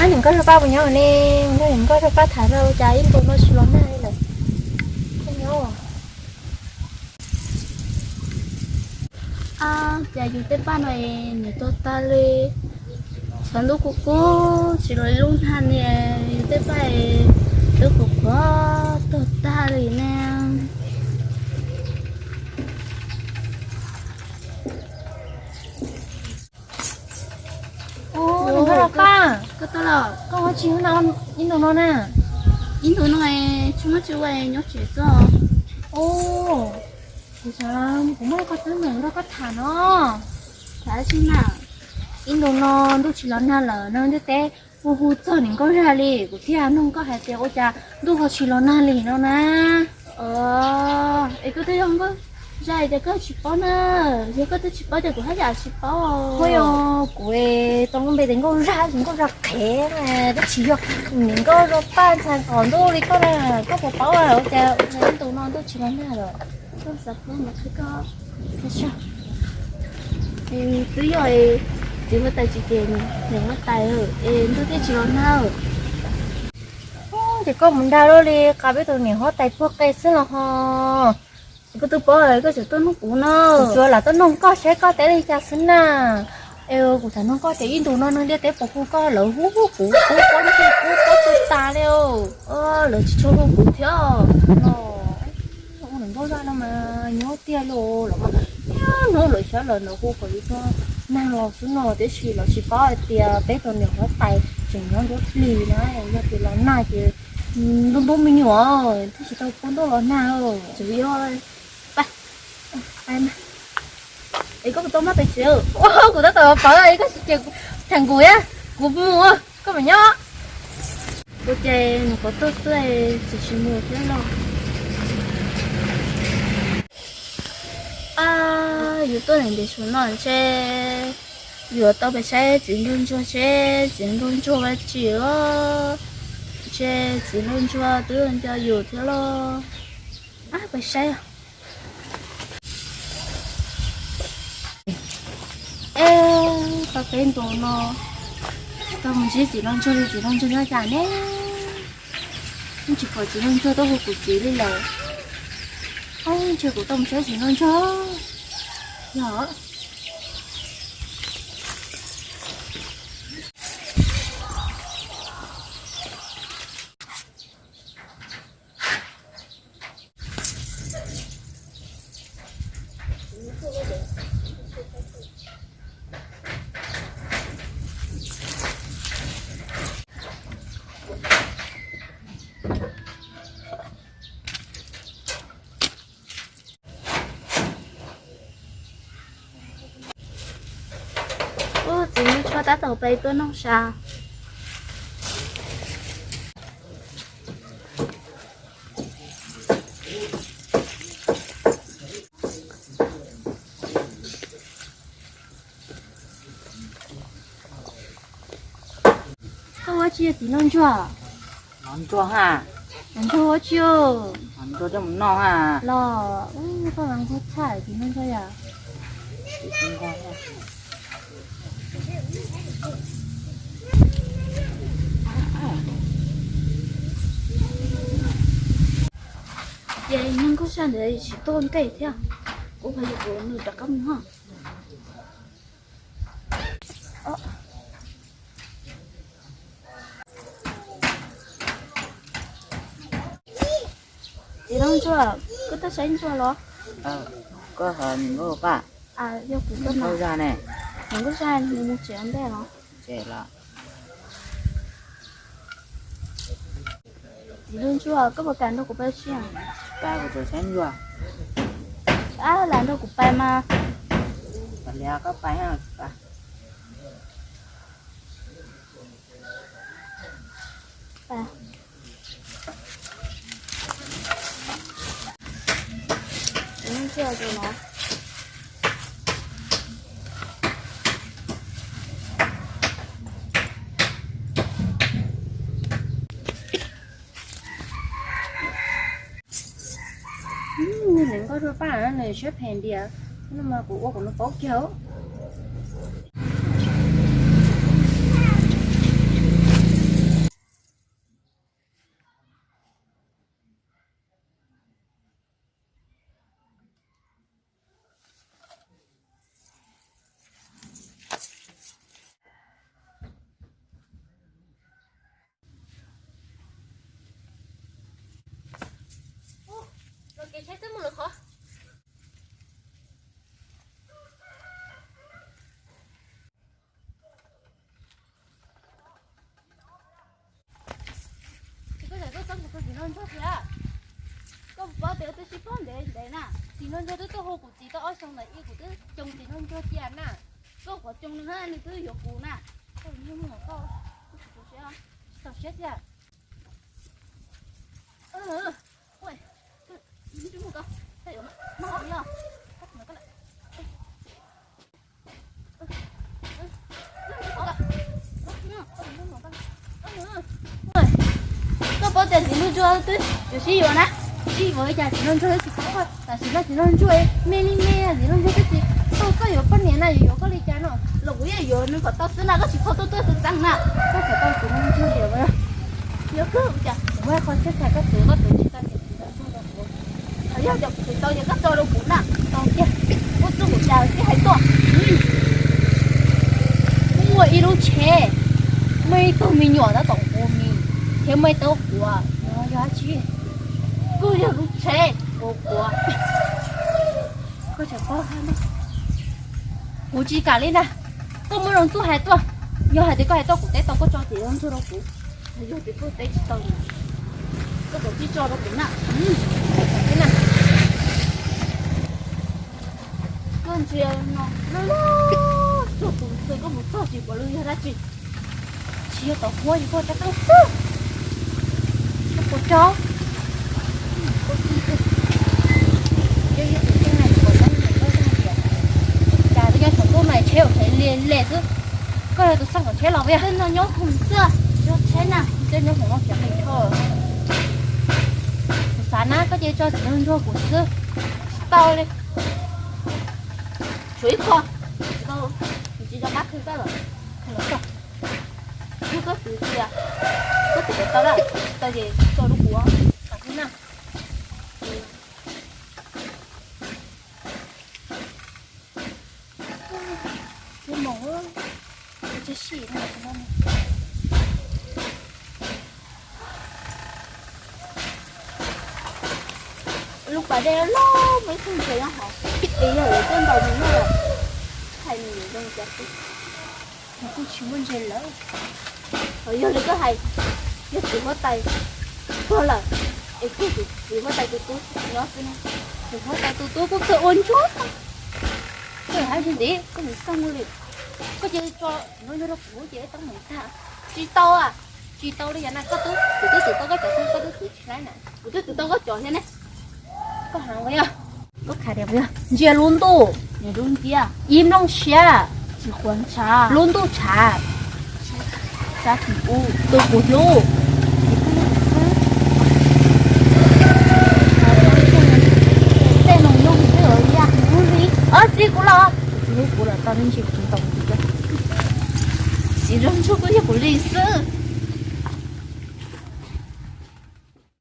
Niam nkauj zog Paj puas nyob ne? Nrog niam nkauj zog Paj tham zoj, ua cas ib ntus no tsis los nag li lawm? Koj nyob. Cas yus tej paj no nws tuag tag li, thaum ntuj kub kub tsis los lub nag ni, yus tej paj twb qhuav qhuav tuag tag li ne. Ub, niam nkauj zog Paj, koj ua tsis ua ib ntus no na? Ib ntus no tsis muaj tsis ua, nyob tsev xwb. Ub, kuv muaj ib qho teeb meem nrog koj tham no. Tham dab tsi na? Ib ntus no ntuj tsis los nag lawm no, ntiaj teb hu hu txog niam nkauj zag li, kuv thiaj nug koj hais tias ua cas ntuj ho tsis los nag li no na. Es koj twb yog nkauj zag ces koj tsis paub na. Yog koj twb tsis paub ces kuv haj yam tsis paub. Ua yog kuv tau lub npe tias nkauj zag, nkauj zag qhev, twb tsis yog niam nkauj zag Paj ntxhais qaum ntuj li koj na. Koj puas paub ua cas ib ntus no ntuj tsis los nag lawm? Twb yog txiv huab tais tsis ces niam huab tais es ntuj thiaj tsis los nag. Ces koj mus dag luaj li, qas peb tus niam huab tais puag qe xwb los ho. Koj twb paub koj tseem tuaj nug kuv no. Kuv tsuas lam tuaj nug koj saib koj teb li cas xwb na. Es kuv xav nug koj tias ib ntus no neeg ntiaj teb puas hu koj, lawv hu hu kuv, kuv paub ntshai, kuv paub txog tas li. Lawv tsis tshua hu kuv thiab. Ua niam nkauj zag no mas nyob tiag li los mas, hnub lawv xyov lawv hu kom yus tau nag los xwb no, tiam sis lawv tsis paub hais tias peb tus niam huab tais tseem nyob nruab hlis na, yog tias los nag ces ntub ntub me nyuam thiaj tsis tau pub ntuj los nag. Tseem yog, es koj puas tau maj pes tsev? Kuv tab tom pawv, koj tsis ces thaum kuv, kuv mus, koj mam nyob. Ua cas nws qhuav tuaj xwb, tsis tsis mus thiab los? Yus tuaj ntev ntev no ntshe yuav tau pais saib txiv nraug ntsuag seb txiv nraug ntsuag ua tsi os. Ntshe txiv nraug ntsuag twb nco yus thiab los. Pais saib. Es tau peb ntus no tsis tau mus ntsib txiv nraug ntsuag li, txiv nraug ntsuag nyob cas ne? Yeej tsis pom txiv nraug ntsuag tuaj hu kuv txiv li lawm. Ntshe kuv tau mus saib txiv nraug ntsuag yog. Ub, txiv nraug ntsuag tab tom pais tuaj noj sa. Koj ua tsi txiv nraug ntsuag? Nov ntsuag ha. Nov ntsuag ua tsi? Nov ntsuag coj mus noj ha. Los, koj nov ntsuag tshaj txiv nraug ntsuag yom. Ces niag nkauj zag ntawd tsis tuaj ntej thiab, kuv pab yuav kuv nws rov qab mus ho. Txiv nraug ntsuag, koj tuaj saib ntsuag los? Koj, niam nkauj Paj. Yog kuv, niam nkauj zag ne. Niam nkauj zag nws mus tsev ntej los? Tsev los. Txiv nraug ntsuag, koj puas kam nrog kuv pais ua si? Pais, kuv tseem saib ntsuag. Ab, lam nrog kuv pais mas. Kav liam koj pais. Niam nkauj zag Paj nws siab phem tiag, no mas kuv ua kom nws paub kiag. Nraug Ntsuag twb tuaj hu kuv txiv tau ob xyoos ntawd ib, kuv twb coo txiv Nraug Ntsuag cia na. Koj puas coo nws, nws twb yuav kuv na. Koj mus nrog kuv, tsis txaus siab thiab. Koj paub tias txiv Nraug Ntsuag twb yuav sib yuav na, sib yuav li cas txiv Nraug Ntsuag twb tsis paub. Tam sim no txiv Nraug Ntsuag me li me, txiv Nraug Ntsuag twb tsis tau koj yuav poj niam na, yuav yuav koj li cas no? Los kuv yeej yuav nws kom tau xwb na, koj tsis txhob tuaj tuaj txeev txeev na. Koj txhob tau txiv Nraug Ntsuag tias yog koj cas kuv muaj qhov txhais koj tus, koj tus tsis tau tias txiv Nraug Ntsuag rau kuv. Yog tias kuv tus tau ces koj tso rau kuv na. Tau tiag, muaj txuj kuv cas tib hais tuaj. Muaj ib lub tsheb, muaj ib tug me nyuam tab tom ua mis, thiab muaj ib tug quav, yog dab tsi? Kuj yog lub tsheb ua quav. Koj tseem paub, kuv tsis kam li ntag. Koj muaj lus txuj hais tuaj, yog hais tias koj hais tuaj kuv teb tau koj tso txiv Nraug Ntsuag rau kuv, yog tias koj teb tsis tau, koj txhob tsis tso rau kuv na. Koj ntsia no loj loj, txog tus ntxhw koj mus txog tsis pom lub yog dab tsi. Tsis yog tom huab, yog koj rov qab xwb. Koj puas tso? Yog yus tus kheej na, koj txhob hais tias cas nyob saum ntuj no tsheb ua phem li li xwb. Koj yog tus xaj kom tsheb los puas yog? Tej no nyob hoom xwb, yog tsheb na. Tej nyob hoom no tseem qis dhau. Kuv xav na, koj cia li tso txiv Nraug Ntsuag kuv xwb. Tsis tau li. Tshuav ib qho, tsis tau, tsis tau qab khw koj lawm. Khw los tso. Yog koj xav tias koj tus tau lawm, tsis tau ces tso rau kuv na. Ua moos, ua tsis sim no. Lub pas dej loj muaj ib tug ntses nyob hauv, es yog lawv tuaj ntaus nws noj lawm, hais nws zoo cas xwb. Nws kuj tsis muaj ntses lawm. Yog li koj hais, yog txiv huab tais tuag lawm, es kuj txiv huab tais tus tub nyob xwb ne. Txiv huab tais tus tub kuj txawj ua ntsuag. Koj hais ntxiv, koj mus txog mus li. Koj cia li tso txiv Nraug Ntsuag rau kuv ces ib toob mus tag. Tsis tau a, tsis tau li yam na, koj twb, kuv twb txwv tau koj cov xwb, koj twb txwv tsis laib na. Kuv twb txwv tau koj cov thiab ne. Koj hais puas yog? Koj hais tias puas yog? Ntsia lub ntuj, ib nplooj siab, tsis quav ntshav, lub ntuj tshav, tshav tsis u, tus kuv hlub.